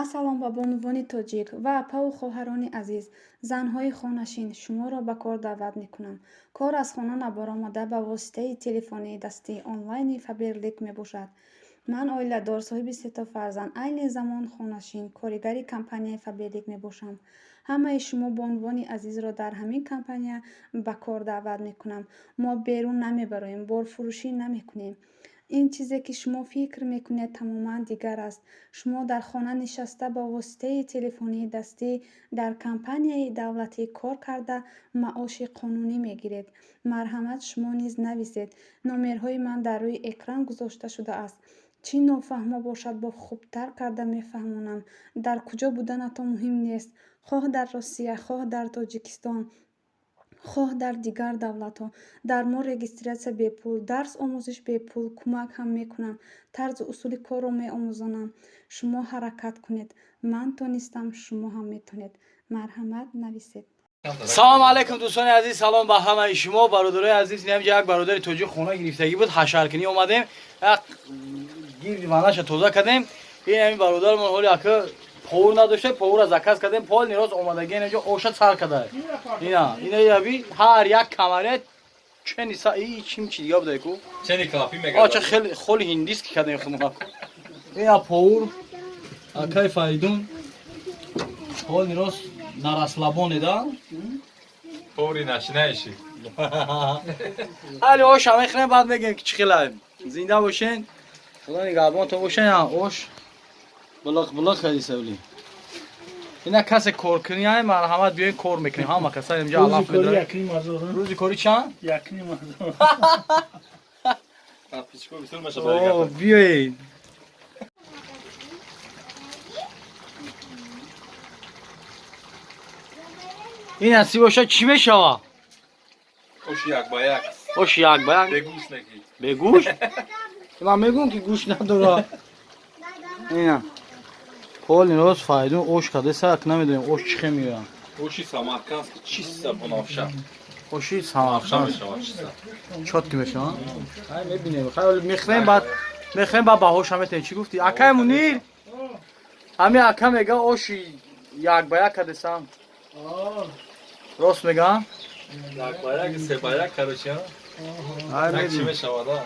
Ассалом ба бонувони тоҷик ва апаву хоҳарони азиз, занҳои хонашин, шуморо ба кор даъват мекунам. Кор аз хона набаромада, ба воситаи телефони дастӣ, онлайни Фаберлик мебошад. Ман оиладор, соҳиби сето фарзанд, айни замон хонашин, коригари компанияи Фаберлик мебошам. Ҳамаи шумо бонувони азизро дар ҳамин компания ба кор даъват мекунам. Мо берун намебароем, борфурӯшӣ намекунем. Ин чизе, ки шумо фикр мекунед, тамоман дигар аст. Шумо дар хона нишаста, ба воситаи телефони дастӣ дар компанияи давлатӣ кор карда, маоши қонунӣ мегиред. Марҳамат, шумо низ нависед. Номерҳои ман дар рӯи экран гузошта шудааст. Чӣ нофаҳмо бошад, бо хубтар карда мефаҳмонам. Дар куҷо буданатон муҳим нест, хоҳ дар Россия, хоҳ дар Тоҷикистон, хоҳ дар дигар давлатҳо. Дар мо регистрация бепул, дарс омӯзиш бепул, кӯмак ҳам мекунам, тарзу усули корро меомӯзонам. Шумо ҳаракат кунед. Ман тонистам, шумо ҳам метонед. Марҳамат, нависед. Салом алейкум, дӯстони азиз, салом ба ҳамаи шумо, бародарои азиз. Инамҷа як бародари тоҷик хона гирифтагӣ буд, ҳашаркунӣ омадем, як гирди ванаша тоза кардем. Ин ҳамин бародармон ҳоли ака повар надошта, повара заказ кардем, полный рост омадаги, инҷо оша сар када. Ина яби ҳар як камарет чени са и чим чи дига будай ку. Чени клапи мега. Ача хеле холи ҳиндиски кардем худмон. Ина повар акай Фаридун полный рост на расслабоне, да? Повари начинающий. Али оша мехӯрем, баъд мегӯем, ки чӣ хелаем. Зинда бошен, Худо нигаҳбонтон бошен. Ош булық булық кади савли. Ина касе коркунӣ ай, марҳамат, биёин, кор мекунем. Ҳама каса инҷа алаф медорем. Рӯзи кори чанд? 1,5 ҳазор. Подписчико бисёр маша. О, биёед. Ин насиб бошад, чӣ мешава? Ош як ба як. Ош як ба як. Бегӯшт неки. Бегӯшт? Ман мегӯм, ки гӯшт надора. Ина полный рост Фаридун ош кадеса, намедонем, ош чӣ хе меояд. Оши самаркандский, чиста бунафша. Оши Бунафша Самарқанд. мешавад чиста. Чётко мешавад. Ай, мебинем, хай, мехӯрем, баъд мехӯрем, баъд баҳоша метавем. Чӣ гуфтӣ, акай Мунир? Ҳами ака мега, оши як ба як кадесам. Рост мегам? Як ба як, се ба як, короче. Ай, Як чӣ мебинем. мешавад, а?